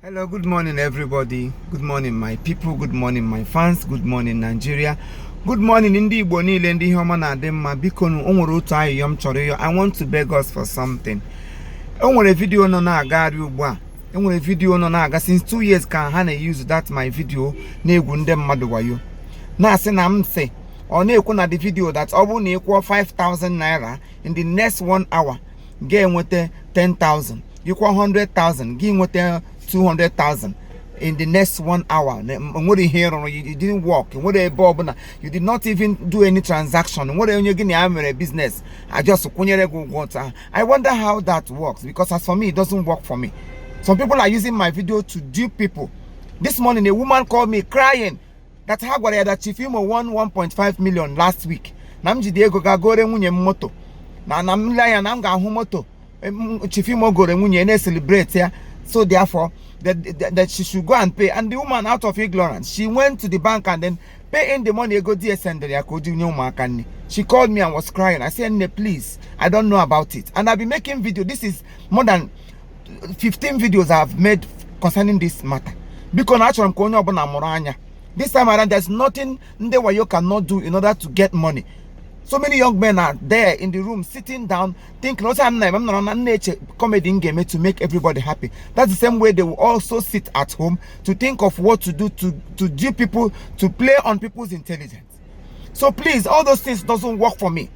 Hello, good morning, everybody. Good morning, my people. Good morning, my fans. Good morning, Nigeria. Good morning, ndị Igbo niile, ndị ihe ọma na-adị mma. Biko nụ, o nwere otu ayịyọ m chọrọ ịyọ. I want to beg us for something. O nwere video nọ na-agagharị ugbu a. E nwere video nọ na-aga since 2 years ka ha na-use that my video na-egwu ndị mmadụ wayo. Na-asị na m sị, ọ na-ekwu na the video that ọ bụrụ na ị kwụọ 5000 naira in the next one hour, ga-enweta 10,000. Gị kwụọ 100,000, gị nweta 200,000 in the next one hour. Nwere ihe rụrụ, you didn't work, nwere ebe ọbụla, you did not even do any transaction, nwere onye gị na ya mere business, I just kwụnyere gị ụgwọ otu ahụ. I wonder how that works, because as for me, it doesn't work for me. Some people are using my video to dupe people. This morning, a woman called me crying that ha gwara ya that Chief Imo won 1.5 million last week, na m jide ego ga gore nwunye m moto, na m lee anya na m ga-ahụ moto Chief Imo gore nwunye na-celebrate ya. So therefore, that she should go and pay. And the woman, out of ignorance, she went to the bank and then pay in the money, ego di sendere ya ka o ji nye ụmụaka nne. She called me and was crying. I said, "Nne, please, I don't know about it." And I've been making video. This is more than 15 videos I've made concerning this matter. Biko na achọrọ m ka onye ọbụla mụrụ anya. This time around, there's nothing ndị wayo cannot do in order to get money. So many young men are there in the room sitting down thinking, otu a m na-eme, m nọrọ na na-eche comedy m ga-eme to make everybody happy. That's the same way they will also sit at home to think of what to do to do people, to play on people's intelligence. So please, all those things doesn't work for me.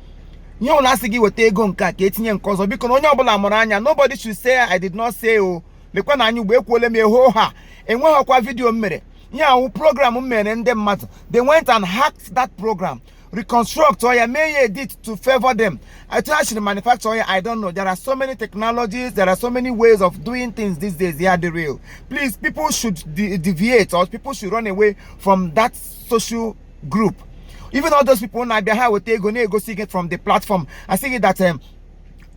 Ihe ụlọ asị gị weta ego nke a ka etinye nke ọzọ, biko na onye ọbụla mụrụ anya. Nobody should say I did not say o. Lekwa na anya ugbo ekwuole m eho ha enweghịkwa video m mere. Ihe ahụ program m mere ndị mmadụ, they went and hacked that program, reconstruct ya, mee ya edit to favor them. Etu ha siri manufacture ya, I don't know. There are so many technologies, there are so many ways of doing things these days. Yeah, the real, please, people should deviate or people should run away from that social group. Even all those people na-abịa ha weta ego na-egosi gị from the platform, I see that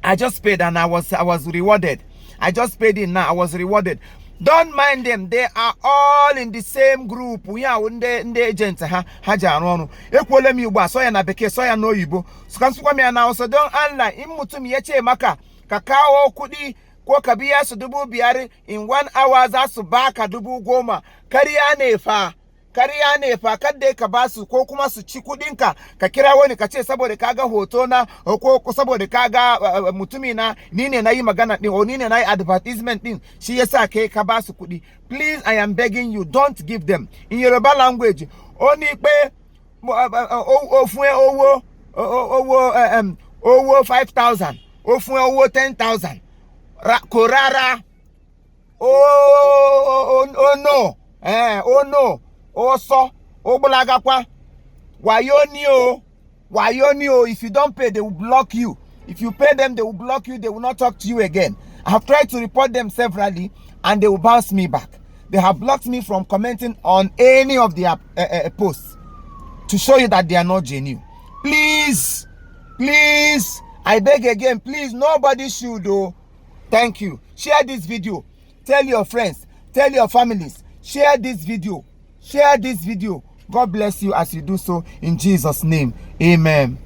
I just paid and I was rewarded. I just paid in now, I was rewarded. Don't mind them. They are all in the same group. Ya wụ ndị agent ha ji arụ ọrụ. Ekwuola m Igbo a, sọ ya na Bekee, sọ ya n'oyibo, ka nsụkwa m ya na Hausa. Don Allah, in mutum ya ce maka ka kawo kuɗi ko ka biya su 5,000, in one hour za su baka 10,000, karya ne fa, karya ne fa. Kadda ka ba su ko kuma su ci kudinka, ka kira wani ka ce saboda ka ga hoto na ko saboda ka ga mutumi na, ni ne na yi magana din o ni ne na yi advertisement din, shi yasa kai ka ba su kudi. Please, I am begging you, don't give them. In Yoruba language, ó ní pé ó fún ẹ owó 5,000, ó fún ẹ owó 10,000, kò rárá ó no ó no ó sọ ó gbọ́lágapá. Wayo ni o, wayo ni o. If you don't pay, they will block you. If you pay them, they will block you. They will not talk to you again. I have tried to report them severally and they will bounce me back. They have blocked me from commenting on any of their posts to show you that they are not genuine. Please, please, I beg again, please, nobody should o. Thank you. Share this video. Tell your friends, tell your families. Share this video, share this video. God bless you as you do so, in Jesus' name, amen.